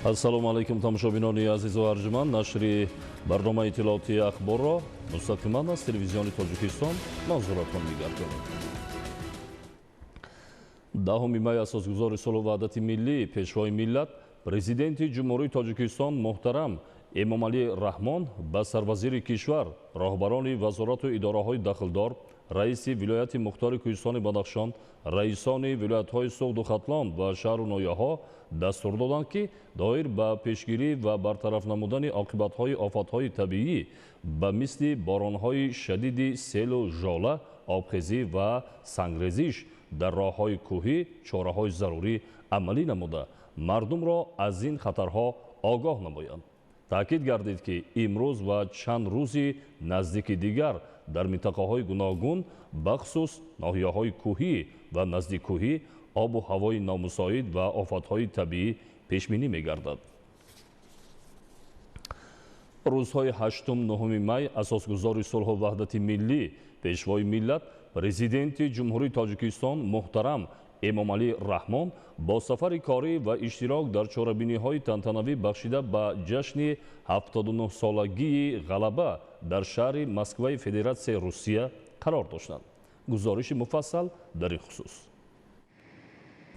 Ассалому алайкум, тамошобинони азизу арҷуманд. Нашри барномаи иттилоотии ахборро мустақиман аз телевизиони Тоҷикистон манзуратон мегардонем. 10 май асосгузори сулҳу ваҳдати миллӣ, Пешвои миллат, Президенти Ҷумҳурии Тоҷикистон муҳтарам Эмомалӣ Раҳмон ба сарвазири кишвар, роҳбарони вазорату идораҳои дахлдор, раиси вилояти мухтори Кӯҳистони Бадахшон, раисони вилоятҳои Суғду Хатлон ва шаҳру ноҳияҳо дастур доданд, ки доир ба пешгирӣ ва бартараф намудани оқибатҳои офатҳои табиӣ ба мисли боронҳои шадиди селу жола, обхезӣ ва сангрезиш дар роҳҳои кӯҳӣ чораҳои зарурӣ амалӣ намуда, мардумро аз ин хатарҳо огоҳ намоянд. Таъкид гардид, ки имрӯз ва чанд рӯзи наздики дигар дар минтақаҳои гуногун, бахусус ноҳияҳои кӯҳӣ ва наздиккӯҳӣ, обу ҳавои номусоид ва офатҳои табиӣ пешбинӣ мегардад. Рӯзҳои 8-9 май асосгузори сулҳу ваҳдати миллӣ, Пешвои миллат, Президенти Ҷумҳурии Тоҷикистон муҳтарам Эмомалӣ Раҳмон бо сафари корӣ ва иштирок дар чорабиниҳои тантанавӣ бахшида ба ҷашни 79-солагии ғалаба дар шаҳри Москваи Федератсияи Русия қарор доштанд. Гузориши муфассал дар ин хусус.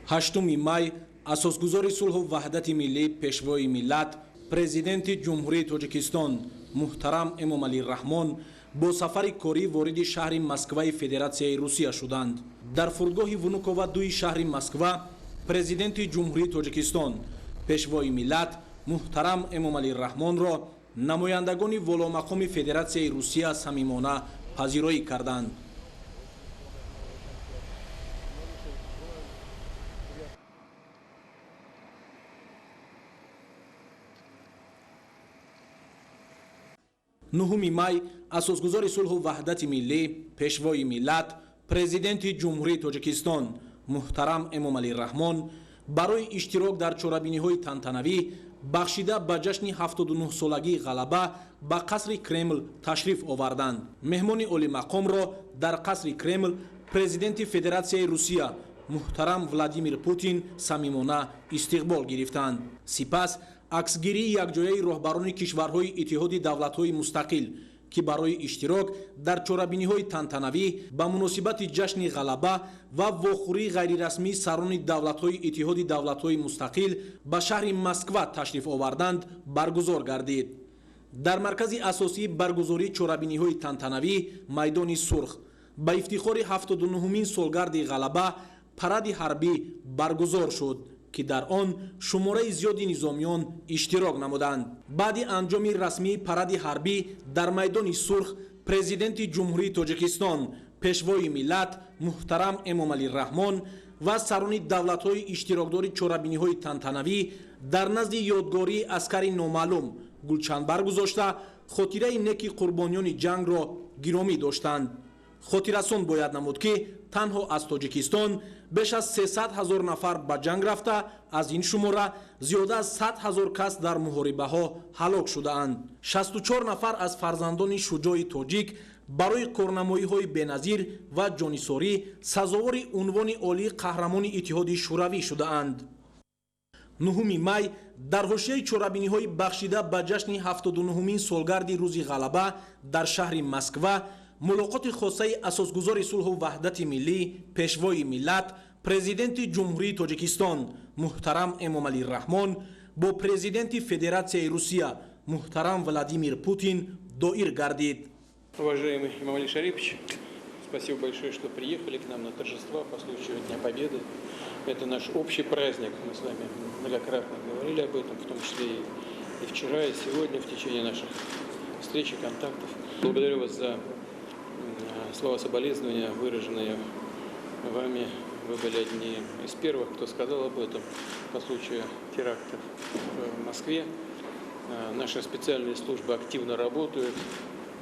8 май асосгузори сулҳу ваҳдати миллӣ, Пешвои миллат, Президенти Ҷумҳурии Тоҷикистон муҳтарам Эмомалӣ Раҳмон бо сафари корӣ вориди шаҳри Москваи Федератсияи Русия шуданд. Дар фурудгоҳи Внукова дуи шаҳри Москва Президенти Ҷумҳурии Тоҷикистон, Пешвои миллат муҳтарам Эмомалӣ Раҳмонро намояндагони воломақоми Федератсияи Русия самимона пазироӣ карданд. 9 май асосгузори сулҳу ваҳдати миллӣ, Пешвои миллат, Президенти Ҷумҳурии Тоҷикистон муҳтарам Эмомалӣ Раҳмон барои иштирок дар чорабиниҳои тантанавӣ бахшида ба ҷашни 79-солагии ғалаба ба қасри Кремл ташриф оварданд. Меҳмони олимақомро дар қасри Кремл Президенти Федератсияи Русия муҳтарам Владимир Путин самимона истиқбол гирифтанд. Сипас аксгирии якҷояи роҳбарони кишварҳои Иттиҳоди давлатҳои мустақил, ки барои иштирок дар чорабиниҳои тантанавӣ ба муносибати ҷашни ғалаба ва вохӯрии ғайрирасмии сарони давлатҳои Иттиҳоди давлатҳои мустақил ба шаҳри Москва ташриф оварданд, баргузор гардид. Дар маркази асосии баргузории чорабиниҳои тантанавӣ, майдони Сурх, ба ифтихори 79-умин солгарди ғалаба паради ҳарбӣ баргузор шуд, ки дар он шумораи зиёди низомиён иштирок намуданд. Баъди анҷоми расмии паради ҳарбӣ дар майдони Сурх Президенти Ҷумҳурии Тоҷикистон, Пешвои миллат муҳтарам Эмомалӣ Раҳмон ва сарони давлатҳои иштирокдори чорабиниҳои тантанавӣ дар назди ёдгории аскари номаълум гулчанбар гузошта, хотираи неки қурбониёни ҷангро гиромӣ доштанд. Хотиррасон бояд намуд, ки танҳо аз Тоҷикистон беш аз 300 ҳазор нафар ба ҷанг рафта, аз ин шумора зиёда аз 100 ҳазор кас дар муҳорибаҳо ҳалок шудаанд. 64 нафар аз фарзандони шуҷои тоҷик барои корнамоиҳои беназир ва ҷонисорӣ сазовори унвони олии Қаҳрамони Иттиҳоди Шӯравӣ шудаанд. 9 май дар ҳошияи чорабиниҳои бахшида ба ҷашни 79-умин солгарди рӯзи ғалаба дар шаҳри Москва мулоқоти хосаи асосгузори сулҳу ваҳдати миллӣ, Пешвои миллат, Президенти Ҷумҳурии Тоҷикистон муҳтарам Эмомалӣ Раҳмон бо Президенти Федератсияи Русия муҳтарам Владимир Путин доир гардид. Уважаемый Эмомали Шарипович, спасибо большое, что приехали к нам на торжества по случаю Дня Победы. Это наш общий праздник, мы с вами многократно говорили об этом, в том числе и вчера, и сегодня в течение наших встреч и контактов. Благодарю вас за слова соболезнования, выраженные вами. Вы были одни из первых, кто сказал об этом по случаю терактов в Москве. Наши специальные службы активно работают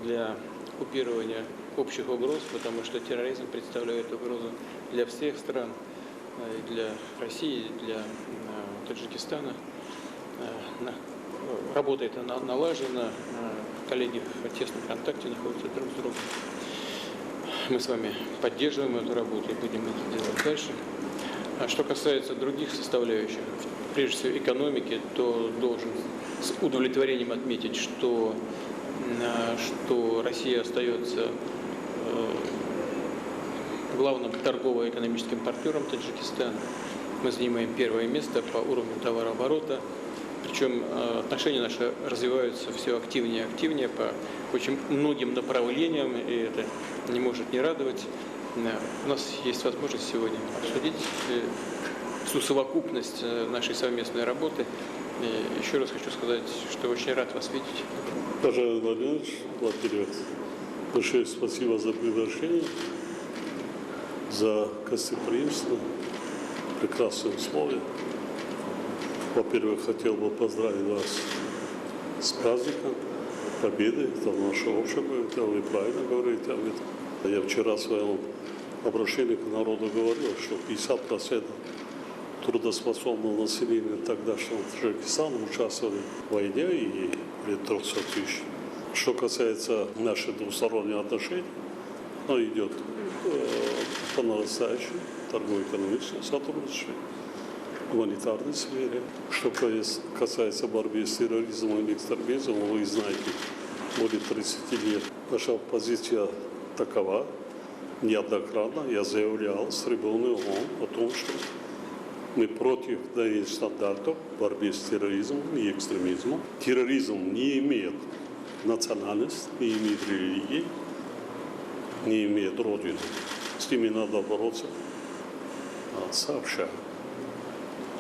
для купирования общих угроз, потому что терроризм представляет угрозу для всех стран, и для России, и для Таджикистана. Работа эта налажена, коллеги в тесном контакте находятся друг с другом. Мы с вами поддерживаем эту работу и будем это делать дальше. А что касается других составляющих, прежде всего экономики, то должен с удовлетворением отметить, что Россия остается главным торгово-экономическим партнером Таджикистана. Мы занимаем первое место по уровню товарооборота. Причем отношения наши развиваются все активнее и активнее по очень многим направлениям, и это не может не радовать. У нас есть возможность сегодня обсудить всю совокупность нашей совместной работы. И еще раз хочу сказать, что очень рад вас видеть. Уважаемый Владимирович, во-первых, большое спасибо за приглашение, за гостеприимство, прекрасные условия. Во-первых, хотел бы поздравить вас с праздником Победы. Это наше общее, это вы правильно говорите об этом. Я вчера в своем обращении к народу говорил, что 50% трудоспособного населения тогдашнего Таджикистана участвовали в войне и более 300 тысяч. Что касается наших двусторонних отношений, оно идет по нарастающей торгово-экономическому сотрудничеству, гуманитарной сфере. Что касается борьбы с терроризмом и экстремизмом, вы знаете, более 30 лет наша позиция такова. Неоднократно я заявлял с трибуны ООН о том, что мы против двойных стандартов борьбы с терроризмом и экстремизмом. Терроризм не имеет национальности, не имеет религии, не имеет родины. С ними надо бороться сообща.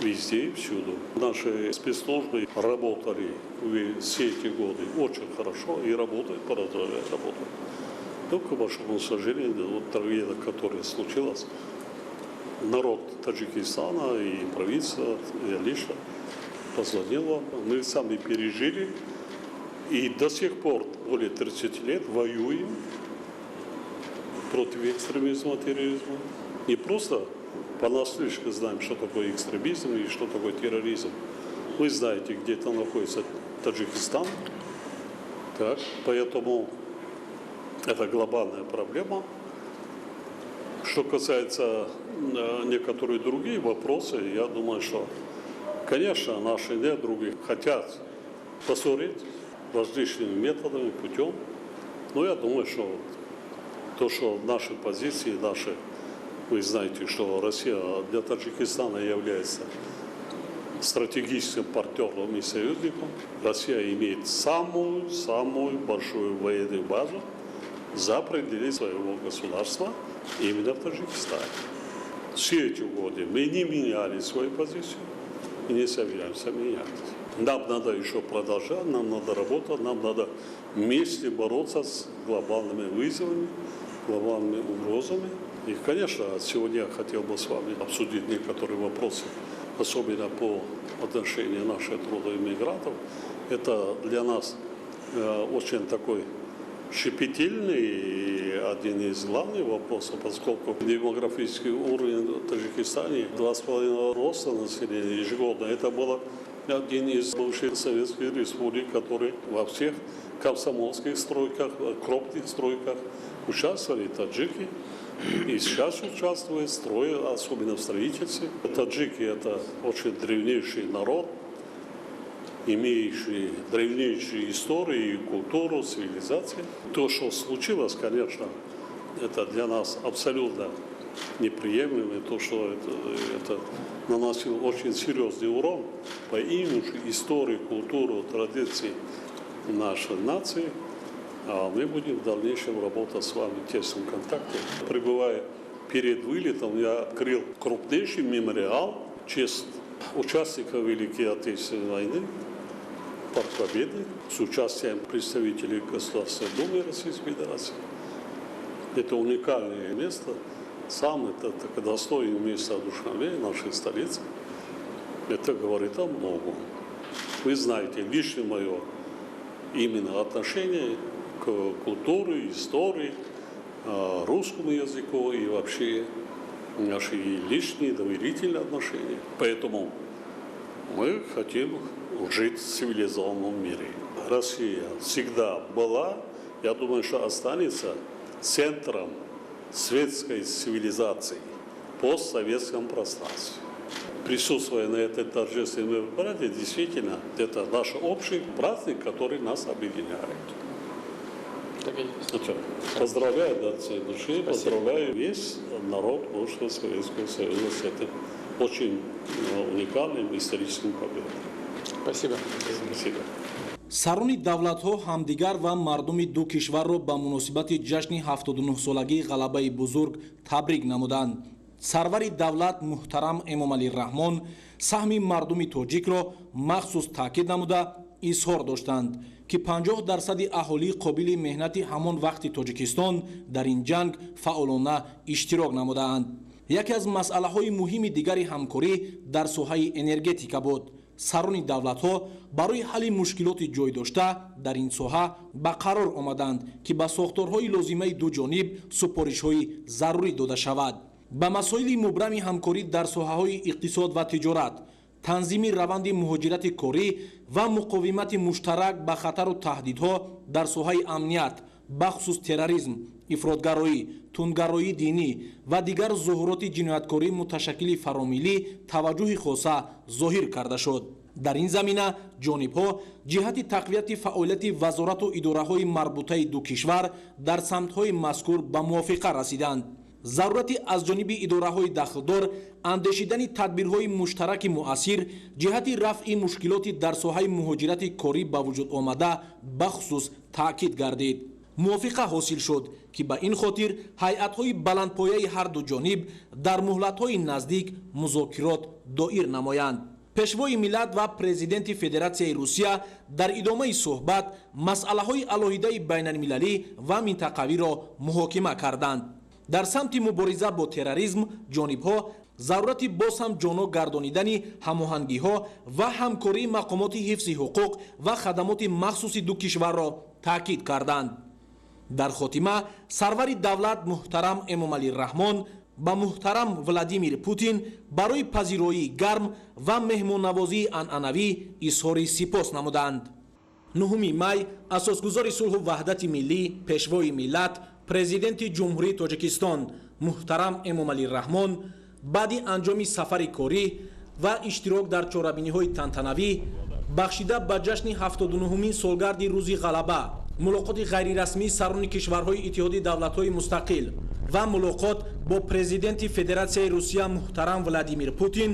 Везде и всюду. Наши спецслужбы работали все эти годы очень хорошо и работают, продолжают работать. Только, к большому сожалению, вот трагедия, которая случилась, народ Таджикистана и правительство, я лично позвонил вам. Мы сами пережили и до сих пор более 30 лет воюем против экстремизма, терроризма. Не просто понаслышке знаем, что такое экстремизм и что такое терроризм. Вы знаете, где это находится Таджикистан. Так, поэтому это глобальная проблема. Что касается некоторых других вопросов, я думаю, что, конечно, наши недруги хотят поссорить различными методами, путем. Но я думаю, что то, что наши позиции, наши, вы знаете, что Россия для Таджикистана является стратегическим партнером и союзником. Россия имеет самую-самую большую военную базу за пределы своего государства именно в Таджикистане. Все эти годы мы не меняли свою позицию и не собираемся менять. Нам надо еще продолжать, нам надо работать, нам надо вместе бороться с глобальными вызовами, глобальными угрозами. И, конечно, сегодня я хотел бы с вами обсудить некоторые вопросы, особенно по отношению наших трудоиммигрантов. Это для нас очень такой щепетильный и один из главных вопросов, поскольку демографический уровень в Таджикистане 2,5 роста населения ежегодно. Это было один из бывших советских республик, который во всех комсомольских стройках, крупных стройках участвовали таджики. И сейчас участвуют в строе, особенно в строительстве. Таджики – это очень древнейший народ, имеющий древнейшую историю, культуру, цивилизацию. То, что случилось, конечно, это для нас абсолютно неприемлемо, то, что это наносило очень серьезный урон по имиджу, истории, культуру, традиции нашей нации. А мы будем в дальнейшем работать с вами в тесном контакте. Пребывая перед вылетом, я открыл крупнейший мемориал в честь участников Великой Отечественной войны, Парк Победы, с участием представителей Государственной Думы Российской Федерации. Это уникальное место, самое это достойное место Душанбе, нашей столицы. Это говорит о многом. Вы знаете, лично мое именно отношение к культуре, истории, русскому языку и вообще наши личные доверительные отношения. Поэтому мы хотим жить в цивилизованном мире. Россия всегда была, я думаю, что останется центром светской цивилизации. постсоветском пространстве. Присутствуя на этой торжественном параде, действительно, это наш общий праздник, который нас объединяет. Так и есть. Поздравляю от всей души, поздравляю весь народ бывшего Советского Союза с этим очень уникальным историческим победой. Спасибо. Спасибо. Сарони давлатҳо ҳамдигар ва мардуми ду кишварро ба муносибати ҷашни 79-солагии ғалабаи бузург табрик намуданд. Сарвари давлат муҳтарам Эмомалӣ Раҳмон саҳми мардуми тоҷикро махсус таъкид намуда изҳор доштанд, ки 50% аҳолии қобили меҳнати ҳамон вақти Тоҷикистон дар ин ҷанг фаъолона иштирок намудаанд. Яке аз масъалаҳои муҳими дигари ҳамкорӣ дар соҳаи энергетика буд. Сарони давлатҳо барои ҳалли мушкилоти ҷой дошта дар ин соҳа ба қарор омаданд, ки ба сохторҳои лозимаи дуҷониб супоришҳои зарурӣ дода шавад. Ба масоили мубрами ҳамкорӣ дар соҳаҳои иқтисод ва тиҷорат, танзими раванди муҳоҷирати корӣ ва муқовимати муштарак ба хатару таҳдидҳо дар соҳаи амният, бахусус терроризм, ифротгароӣ, тундгароии динӣ ва дигар зуҳуроти ҷинояткории муташаккили фаромиллӣ таваҷҷӯҳи хоса зоҳир карда шуд. Дар ин замина ҷонибҳо ҷиҳати тақвияти фаъолияти вазорату идораҳои марбутаи ду кишвар дар самтҳои мазкур ба мувофиқа расиданд. Зарурати аз ҷониби идораҳои дахлдор андешидани тадбирҳои муштараки муассир ҷиҳати рафъи мушкилоти дар соҳаи муҳоҷирати корӣ ба вуҷуд омада бахусус таъкид гардид. Мувофиқа ҳосил шуд, ки ба ин хотир ҳайатҳои баландпояи ҳар ду ҷониб дар муҳлатҳои наздик музокирот доир намоянд. Пешвои миллат ва президенти Федератсияи Русия дар идомаи суҳбат масъалаҳои алоҳидаи байналмилалӣ ва минтақавиро муҳокима карданд. Дар самти мубориза бо терроризм ҷонибҳо зарурати боз ҳам ҷоно гардонидани ҳамоҳангиҳо ва ҳамкории мақомоти ҳифзи ҳуқуқ ва хадамоти махсуси ду кишварро таъкид карданд. Дар хотима сарвари давлат муҳтарам Эмомалӣ Раҳмон ба муҳтарам Владимир Путин барои пазироии гарм ва меҳмоннавозии анъанавӣ изҳори сипос намуданд. 9 май асосгузори сулҳу ваҳдати миллӣ, пешвои миллат, президенти Ҷумҳурии Тоҷикистон муҳтарам Эмомалӣ Раҳмон баъди анҷоми сафари корӣ ва иштирок дар чорабиниҳои тантанавӣ бахшида ба ҷашни 79-умин солгарди рӯзи ғалаба, мулоқоти ғайрирасмии сарони кишварҳои Иттиҳоди давлатҳои мустақил ва мулоқот бо президенти Федератсияи Русия муҳтарам Владимир Путин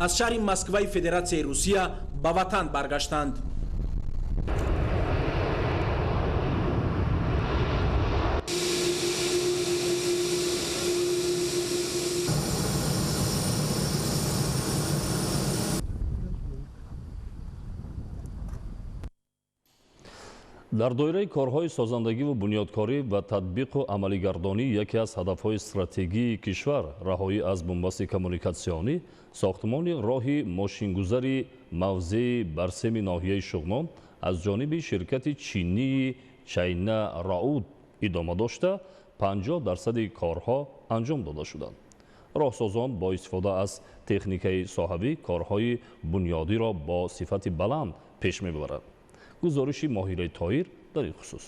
аз шаҳри Москваи Федератсияи Русия ба ватан баргаштанд. Дар доираи корҳои созандагиву бунёдкорӣ ва татбиқу амалигардонӣ яке аз ҳадафҳои стратегии кишвар раҳоӣ аз бунбасти коммуникатсионӣ, сохтмони роҳи мошингузари мавзеи Барсеми ноҳияи Шуғнон аз ҷониби ширкати чинии Чайна Роуд идома дошта, 50% корҳо анҷом дода шуданд. Роҳсозон бо истифода аз техникаи соҳавӣ корҳои бунёдиро бо сифати баланд пеш мебаранд. Гузориши Моҳираи Тоир дар ин хусус.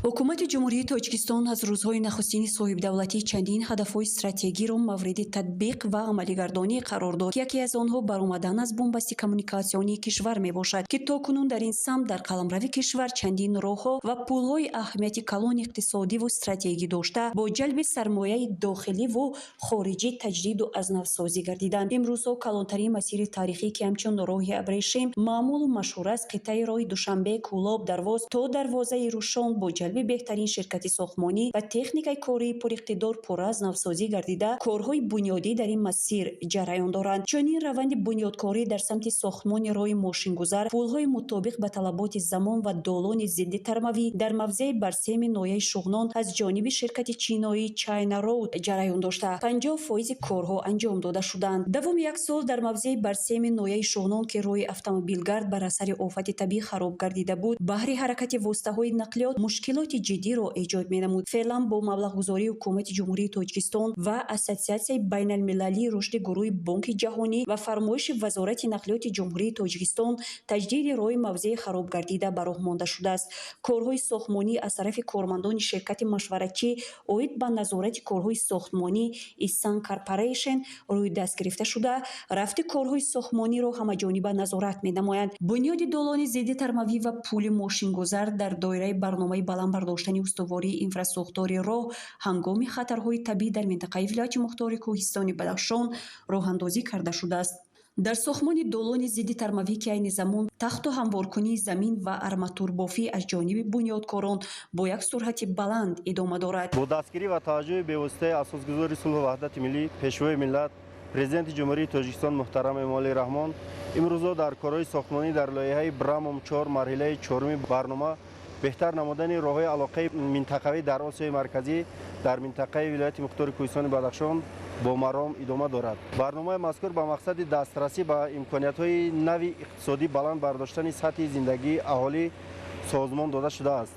Ҳукумати Ҷумҳурии Тоҷикистон аз рӯзҳои нахустини соҳибдавлатӣ чандин ҳадафҳои стратегиро мавриди татбиқ ва амалигардонӣ қарор дод. Яке аз онҳо баромадан аз бунбасти коммуникатсионии кишвар мебошад, ки то кунун дар ин самт дар қаламрави кишвар чандин роҳҳо ва пулҳои аҳамияти калони иқтисодиву стратегӣ дошта бо ҷалби сармояи дохиливу хориҷӣ таҷдиду аз навсозӣ гардиданд. Имрӯзҳо калонтарин масири таърихӣ, ки ҳамчун роҳи абрешим маъмулу машҳур аст, қитъаи роҳи Душанбе, Кӯлоб, Дарвоз то дарвозаи Рӯшон бо ҷалби беҳтарин ширкати сохтмонӣ ва техникаи кории пуриқтидор пурра аз навсозӣ гардида, корҳои бунёдӣ дар ин масир ҷараён доранд. Чунин раванди бунёдкорӣ дар самти сохтмони роҳи мошингузар, пулҳои мутобиқ ба талаботи замон ва долони зидди тармавӣ дар мавзеи Барсеми ноҳияи Шуғнон аз ҷониби ширкати чиноӣ China Road ҷараён дошта, 50% корҳо анҷом дода шуданд. Давоми як сол дар мавзеи Барсеми ноҳияи Шуғнон, ки роҳи автомобилгард бар асари офати табиӣ хароб гардида буд, баҳри ҳаракати воситаҳои нақлиёт мушкил Мушкилоти ҷиддиро эҷод менамуд. Феълан бо маблағгузории Ҳукумати Ҷумҳурии Тоҷикистон ва Ассотсиатсияи байналмилалии рушди гурӯҳи Бонки ҷаҳонӣ ва фармоиши Вазорати нақлиёти Ҷумҳурии Тоҷикистон таҷдиди роҳи мавзеи харобгардида ба роҳ монда шудааст. Корҳои сохтмонӣ аз тарафи кормандони ширкати машваратчӣ оид ба назорати корҳои сохтмонӣ Исан Корпорейшн рӯи даст гирифта шуда, рафти корҳои сохтмониро ҳамаҷониба назорат менамоянд. Бунёди долони зидди тармавӣ ва пули мошингузар дар доираи барномаи баланд бардоштани устувории инфрасохтори роҳ ҳангоми хатарҳои табиӣ дар минтақаи вилояти мухтори Кӯҳистони Бадахшон роҳандозӣ карда шудааст. Дар сохтмони долони зидди тармавӣ, ки айни замон тахту ҳамворкунии замин ва арматурбофӣ аз ҷониби бунёдкорон бо як суръати баланд идома дорад. Бо дастгирӣ ва таваҷҷӯҳи бевоситаи Асосгузори сулҳу ваҳдати миллӣ, Пешвои миллат, Президенти Ҷумҳурии Тоҷикистон муҳтарам Эмомалӣ Раҳмон, имрӯзо дар корҳои сохтмонӣ дар лоиҳаи Брамом 4 марҳилаи чоруми барнома беҳтар намудани роҳҳои алоқаи минтақавӣ дар Осиёи Марказӣ дар минтақаи вилояти мухтори Кӯҳистони Бадахшон бо маром идома дорад. Барномаи мазкур ба мақсади дастрасӣ ба имкониятҳои нави иқтисодӣ, баланд бардоштани сатҳи зиндагии аҳолӣ созмон дода шудааст.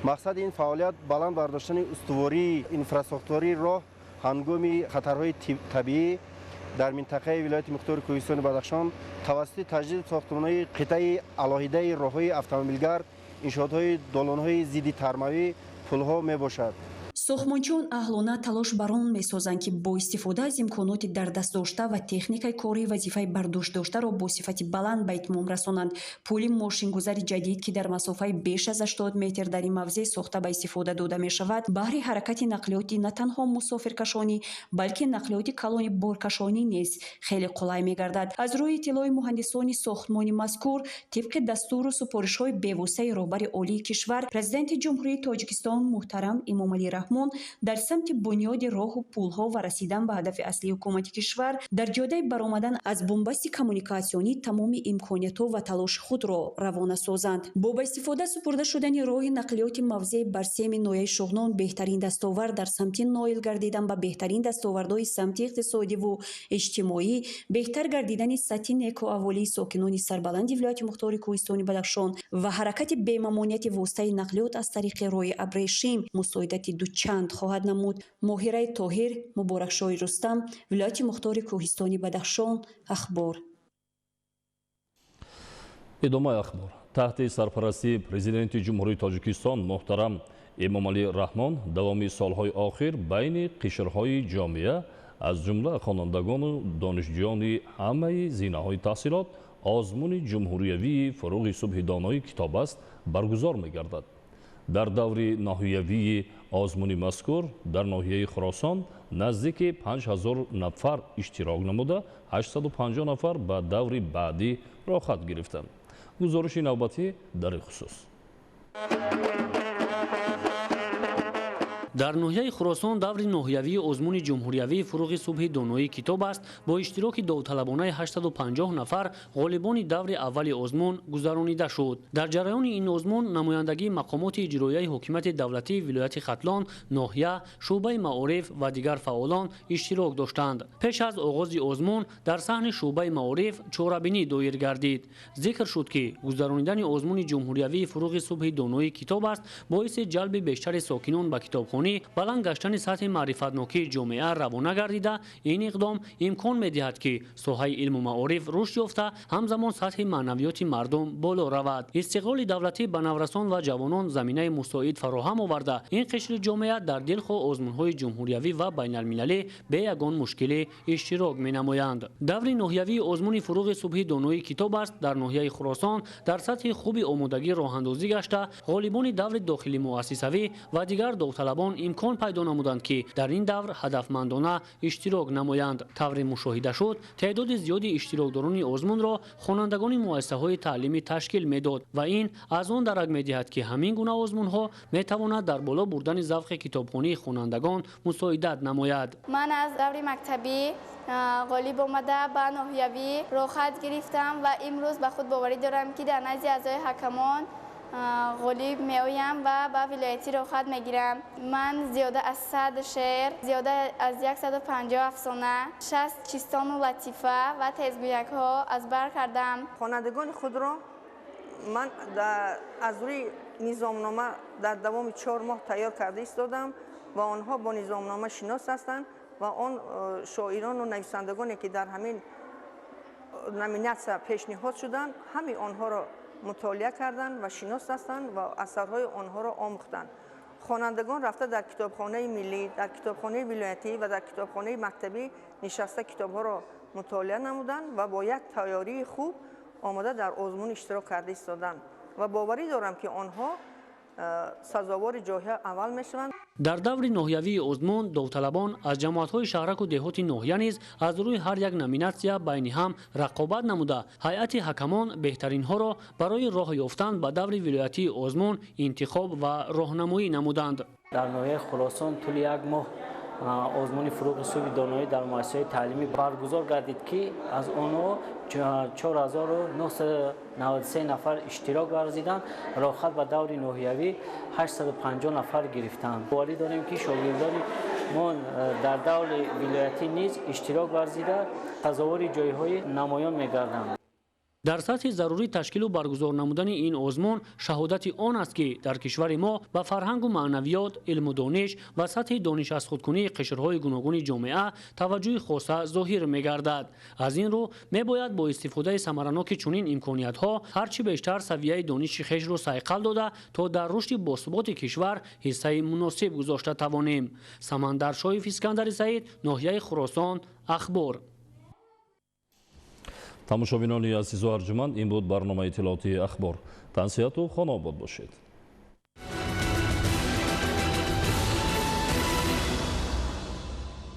Мақсади ин фаъолият баланд бардоштани устувории инфрасохтории роҳ ҳангоми хатарҳои табиӣ дар минтақаи вилояти мухтори Кӯҳистони Бадахшон тавассути таҷдиди сохтмонҳои қитъаи алоҳидаи роҳҳои автомобилгард, иншоотҳои долонҳои зидди тармавӣ, пулҳо мебошад. Сохтмончиён аҳлона талош бар он месозанд, ки бо истифода аз имконоти дар даст дошта ва техникаи корӣ вазифаи бардӯш доштаро бо сифати баланд ба итмом расонанд. Пули мошингузари ҷадид, ки дар масофаи беш аз 80 метр дар ин мавзеъ сохта ба истифода дода мешавад, баҳри ҳаракати нақлиёти на танҳо мусофиркашонӣ, балки нақлиёти калони боркашонӣ низ хеле қулай мегардад. Аз рӯи иттилои муҳандисони сохтмони мазкур, тибқи дастуру супоришҳои бевоситаи роҳбари олии кишвар, Президенти Ҷумҳурии Тоҷикистон муҳтарам Эмомалӣ Раҳмон, дар самти бунёди роҳу пулҳо ва расидан ба ҳадафи аслии ҳукумати кишвар дар ҷодаи баромадан аз бунбасти коммуникатсионӣ тамоми имкониятҳо ва талоши худро равона созанд. Бо ба истифода супурда шудани роҳи нақлиёти мавзеи Барсеми ноҳияи Шуғнон беҳтарин дастовард дар самти ноил гардидан ба беҳтарин дастовардҳои самти иқтисодиву иҷтимоӣ, беҳтар гардидани сатҳи некӯаҳволии сокинони сарбаланди вилояти мухтори Кӯҳистони Бадахшон ва ҳаракати бемамониати воситаи нақлиёт аз тариқи роҳи абрешим мусоидати дучанд хоҳад намуд. Моҳираи Тоҳир, Муборакшоҳи Рустам, вилояти мухтори Кӯҳистони Бадахшон, Ахбор. Идомаи ахбор. Таҳти сарпарастии Президенти Ҷумҳурии Тоҷикистон муҳтарам Эмомалӣ Раҳмон давоми солҳои охир байни қишрҳои ҷомеа, аз ҷумла хонандагону донишҷӯёни ҳамаи зинаҳои таҳсилот, озмуни ҷумҳуриявии «Фуруғи субҳи донои китоб аст» баргузор мегардад. Дар даври ноҳиявии озмуни мазкур дар ноҳияи Хуросон наздики 5000 нафар иштирок намуда, 850 нафар ба даври баъдӣ роҳхат гирифтанд. Гузориши навбатӣ дар ин хусус. Дар ноҳияи Хуросон даври ноҳиявии озмуни ҷумҳуриявии «Фуруғи субҳи доноии китоб аст» бо иштироки довталабонаи 850 нафар ғолибони даври аввали озмун гузаронида шуд. Дар ҷараёни ин озмун намояндагии мақомоти иҷроияи ҳокимияти давлатии вилояти Хатлон, ноҳия, шӯъбаи маориф ва дигар фаъолон иштирок доштанд. Пеш аз оғози озмун дар саҳни шӯъбаи маориф чорабинӣ доир гардид. Зикр шуд, ки гузаронидани озмуни ҷумҳуриявии «Фуруғи субҳи доноии китоб аст» боиси ҷалби бештари сокинон ба китобхонӣ, баланд гаштани сатҳи маърифатнокии ҷомеа равона гардида, ин иқдом имкон медиҳад, ки соҳаи илму маориф рушд ёфта, ҳамзамон сатҳи маънавиёти мардум боло равад. Истиқлоли давлатӣ ба наврасон ва ҷавонон заминаи мусоид фароҳам оварда, ин қишри ҷомеа дар дилхоҳ озмунҳои ҷумҳуриявӣ ва байналмилалӣ бе ягон мушкилӣ иштирок менамоянд. Даври ноҳиявии озмуни «Фуруғи субҳи доноии китоб аст» дар ноҳияи Хуросон дар сатҳи хуби омодагӣ роҳандозӣ гашта, ғолибони даври дохили муассисавӣ ва дигар довталабон имкон пайдо намуданд, ки дар ин давр ҳадафмандона иштирок намоянд. Тавре мушоҳида шуд, теъдоди зиёди иштирокдорони озмунро хонандагони муассисаҳои таълимӣ ташкил медод ва ин аз он дарак медиҳад, ки ҳамин гуна озмунҳо метавонад дар боло бурдани завқи китобхонии хонандагон мусоидат намояд. Ман аз даври мактабӣ ғолиб омада ба ноҳиявӣ роҳхат гирифтам ва имрӯз ба худ боварӣ дорам, ки дар назди аъзои ҳакамон ғолиб меоям ва ба вилоятӣ роҳхат мегирам. Ман зиёда аз 100 шеър, зиёда аз 150 афсона, 60 чистону латифа ва тезгӯякҳо аз бар кардам. Хонандагони худро Ман аз рӯи низомнома дар давоми 4 моҳ тайёр карда истодам ва онҳо бо низомнома шинос ҳастанд ва он шоирону нависандагоне, ки дар ҳамин номинатсия пешниҳод шуданд, ҳамаи онҳоро мутолиа карданд ва шинос ҳастанд ва асарҳои онҳоро омӯхтанд. Хонандагон рафта дар китобхонаи миллӣ, дар китобхонаи вилоятӣ ва дар китобхонаи мактабӣ нишаста китобҳоро мутолиа намуданд ва бо як тайёрии хуб омода дар озмун иштирок карда истоданд ва боварӣ дорам, ки онҳо сазовори ҷойҳои аввал мешаванд. Дар даври ноҳиявии озмун довталабон аз ҷамоатҳои шаҳраку деҳоти ноҳия низ аз рӯи ҳар як номинатсия байни ҳам рақобат намуда, ҳайати ҳакамон беҳтаринҳоро барои роҳ ёфтан ба даври вилоятии озмун интихоб ва роҳнамоӣ намуданд. Дар ноҳияи Хуросон тӯли як моҳ озмуни «Фурӯғи субҳи доноӣ» дар муассисаҳои таълимӣ баргузор гардид, ки аз онҳо 4993 нафар иштирок варзиданд. Роҳхат ба даври ноҳиявӣ 850 нафар гирифтанд. Боварӣ дорем, ки шогирдони мо дар даври вилоятӣ низ иштирок варзида, сазовори ҷойҳои намоён мегарданд. Дар сатҳи зарурӣ ташкилу баргузор намудани ин озмун шаҳодати он аст, ки дар кишвари мо ба фарҳангу маънавиёт, илму дониш ва сатҳи дониш аз худкунии қишрҳои гуногуни ҷомеа таваҷҷӯҳи хоса зоҳир мегардад. Аз ин рӯ мебояд бо истифодаи самараноки чунин имкониятҳо ҳарчи бештар савияи дониши хешро сайқал дода, то дар рушди босуботи кишвар ҳиссаи муносиб гузошта тавонем. Самандар Шоев, Искандари Саид, ноҳияи Хуросон, «Ахбор». Тамошобинони азизу арҷуманд, ин буд барномаи иттилоотии «Ахбор». Тансиҳату хонаобод бошед.